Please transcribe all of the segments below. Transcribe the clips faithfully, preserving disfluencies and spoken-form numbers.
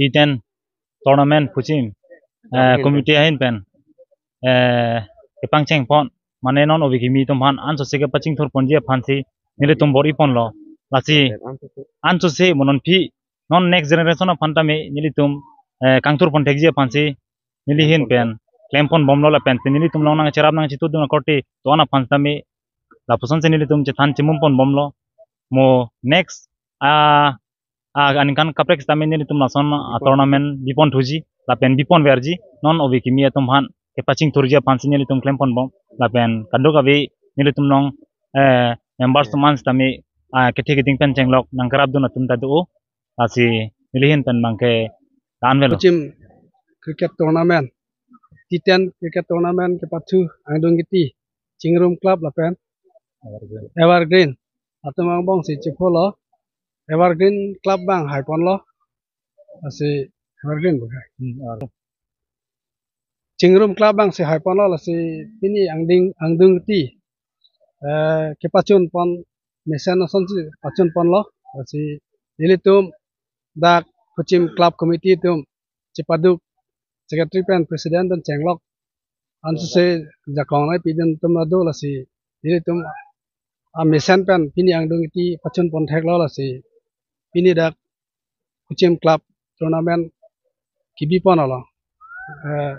T ten tournament Phuchim, eh, committee ahin pen, eh, kepangcheng pon, mane non ove kimi atum aphan ansose kepachingthur ponji aphansi nelitum bor-i ponlo. Lasi ansose mo non aphi non next generation aphan tame nelitum, eh, kangthur pon thekji aphansi neli ahin pen klem pon bomlo lapen te nelitum along nangcherap nangchetudun akorte to-an aphan tame lapusonsi nelitum chethan chimum pon bomlo. Mo next, ah, ah, aningkan kaprek tame nelitum lason, ah, tournament bipon thuji lapen bipon verji non ove kimi atum aphan kepachingthurji aphansi nelitum klem pon bom lapen kadokave nelitum along, eh, members atum an tame, ah, kethe keding pen chenglok nangkerapdun atum ta do. Lasi neli ahin pen abangke la-an avelo. Phuchim cricket tournament, T ten cricket tournament kepathu angdung kiti Chingrum Club lapen Evergreen atum angbongsi chipholo. Evergreen Club abang hai ponlo. Lasi Evergreen bu hai. Hmm, Evergreen. Chingrum Club abangsi hai ponlo, lasi pini angding angdung kiti, eh, kepachun pon, mesen asonsi pachun ponlo. Lasi nelitum dak Phuchim Club Committee atum chepaduk, secretary pen president pen chenglok ansose jakong nangpidun atum ta do. Lasi nelitum amesen pen pini angdung kiti pachun pon theklo, lasi pini dak Phuchim Club tournament kebi ponlo. Eh,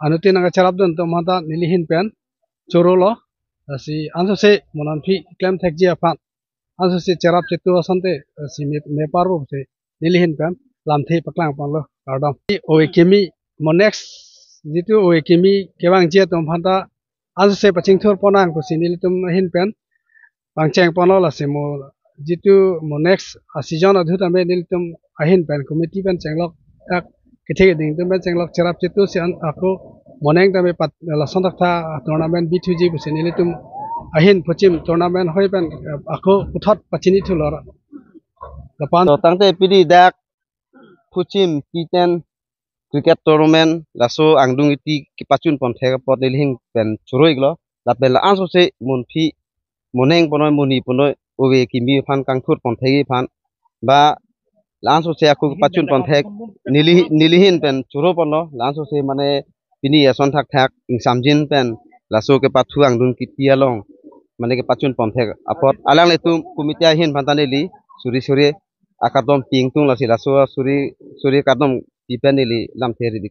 anuttin nangcherapdun atum aphan ta neli ahin pen chorolo. Lasi ansose mo non aphi klem thekji aphan ansose cherap chetu asonte, eh, si me, me parbo pusi neli ahin pen lamthe paklang ponlo, kardom. Ove kimi mo next jitu ove kimi kevangji atum aphan ta ansose pachingthur pon nang pusi nelitum ahin pen pangcheng ponlo. Lasi mo jitu mo next a season adhu tame nelitum ahin pen committee pen chenglok, dak kethe keding atum pen chenglok cherap chetusi an ako moning tame pat lason thakthak tournament bithuji pusi nelitum ahin Phuchim tournament hoi pen, eh, ako puthot pachini thulo. Lapen to tangte pini dak Phuchim T ten cricket tournament laso angdung kiti kepachun pon thek apot neli ahin pen choro-iklo. Lapen la ansose mo non aphi moning punoi moni punoi ove kimi aphan kangthur pon thekji aphan ba la ansose ako kepachun pon thek neli, neli ahin pen choro ponlo. La ansose mane pini ason thakthak ingsamjin pen laso kepathu angdung kiti along mane kepachun pon thek apot alanglitum committee ahin aphan ta neli suri suri akardom pi ingtung, lasi laso suri suri kardom pi pen neli lamthe ri-ik.